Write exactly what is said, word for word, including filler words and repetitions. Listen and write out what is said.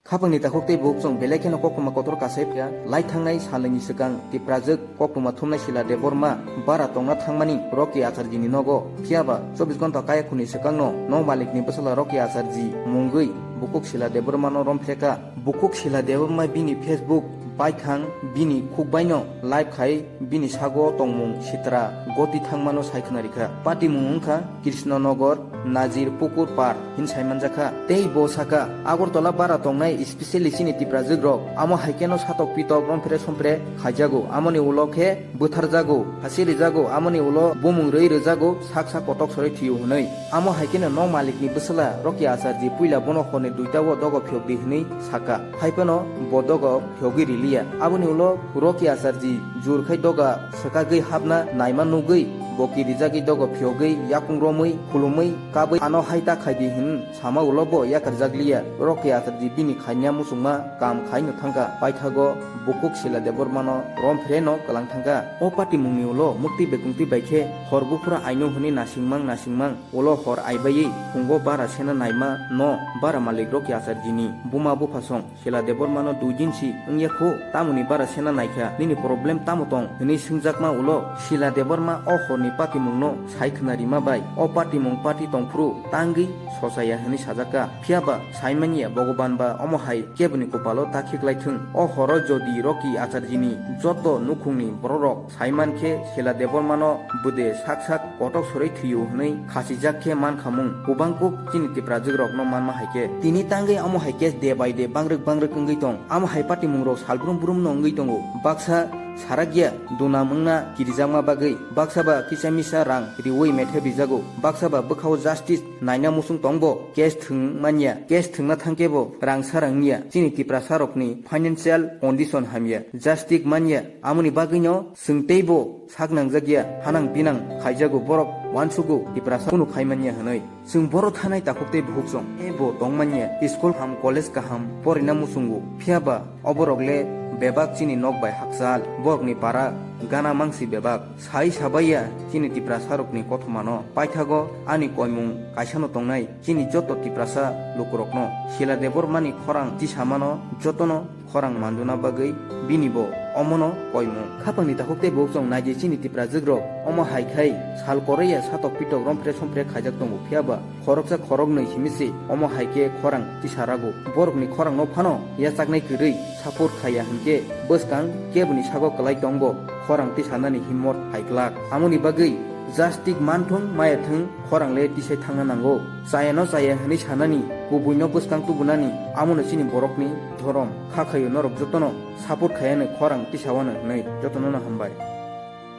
Khapangni takhuk tei bukhuk chwng belai kheno koktwma kotor kasai phaikha. Lai thangnai salni swkang Tiprajwk koktwma thumnai Sila Debbarma bara tongna thangmani Rocky Acharjini nogo. Phiyaba chobbish ghonta kayakhuni swkangno nok malikni bwsala Rocky Acharji mungwi bukhuk Sila Debbarmano romphrekha. Bukhuk Sila Debbarma bini Facebook baithang bini khukbaino live khai bini sago tongmung sitra goti thangmano sai khwnarikha. Patimung wngkha Krishnanagar, Nazir Pukur Par hin saimanjakha. Tei bo saka, Agartala bara tongnai specially chini Tiprajwk rok, amo hai kheno satok pitok romphere somphere khaijago, amoni ulo khe bwtharjago, hasi rijago, amoni ulo bumung rwi rwjago, sak sak kotok sorwi thwiyo hwnwi. Amo hai kheno nok malikni bwsala Rocky Acharji puila bono horni duita o dogo phiyokdi hwnwi saka. Hai phano bo dogo phiyogwi riliya. Aboni ulo Rocky Acharji jur khai doga swkagwi hapna naima nugwi bo kirijagwi dogo phiyogwi yakung romwi khulumwi kabwi ano hai ta khaidi hwn sama ulo bo yakarjakliya. Rocky Acharji bini khaina muchungma kam khaino thangkha. Paithago bukhuk Sila Debbarmano romphre no kwlang thangkha. O patimungni ulo mukti bekungtwi bai khe hor buphura aino hwnwi nasingmang nasingmang ulo hor aibaiwi phungo bara sena naima no bara malik Rocky Acharjini buma bupha song. Sila Debbarmano dui din si wngya kho, tamoni bara sena naikha, nini problem tamo tong? Hwnwi swngjakma ulo Sila Debbarma o horni patimungno sai khna rima bai o patimung pati tongphuru tangwi sochaya hwnwi sajakha. Phiyaba saimanya Bhogoban ba omo hai keboni kopalo ta khiklai thung. O horo jodi Rocky Acharjini joto nukhungni bororok saiman khe Sila Debbarmano bwde sak sak kotok sorwi thwiyo hwnwi khachijak khe mankhamung. Kubangkuk chini Tiprajwk rokno manma hai khe tini tangwi amo hai khe de bai de bangrwk bangrwk wngwi tong. Amo hai patimung rok salbrum brum no wngwi tongo. Baksa sarakya duna mungna kirijakma bagwi, baksa ba kisa misa rang riwi methe bijago, baksa ba bwkhao justice naina muchung tongbo case thwng manya, case thwngna thangkhe bo rang sarang wngya. Chini Tiprasa rokni financial condition hamya, justice manya, amoni bagwino chwng teibo sak nangjakya, hanang binang khaijago borok uansugo Tiprasa kunu khai manya hwnwi. Chwng boro thanai takhuk tei bukhuk chwng, e bo tong manya, school ham, college kaham porina muchungo, phiyaba oborok le bebak chini nok bai hakchal, borokni para gana mangsi bebak. Sai sabaiya chini Tiprasa rokni kothomano, paithago ani koimung kaisano tongnai chini joto Tiprasa lukurokno Sila Debbarmani khorang tisamano jotono khorang manduna bagwi bini bo omono koimung. Khapangni takhuk tei bukhuk chwng naidi chini Tiprajwk rok omo hai khai sal koroi ya satok pitok romphre somphre khaijak tongo, phiyaba khoroksa khoroknwi simi se omo hai khe khorang tisarago. Borokni khorangno phano yachaknai kwrwi support khaiya hwnkhe bwskang keboni sago kwlai tongbo khorang tisanani himmot hai glak. Amoni bagwi justice manthung maya thung khorang le tisai thangna nango. Chaya no chaya hwnwi sanani, kubuino bwskang tubunani, amono chini borokni dhorom. Kha khaio norok jotono support khaiya hwnwi khorang tisawano hwnwi jotono no hambai.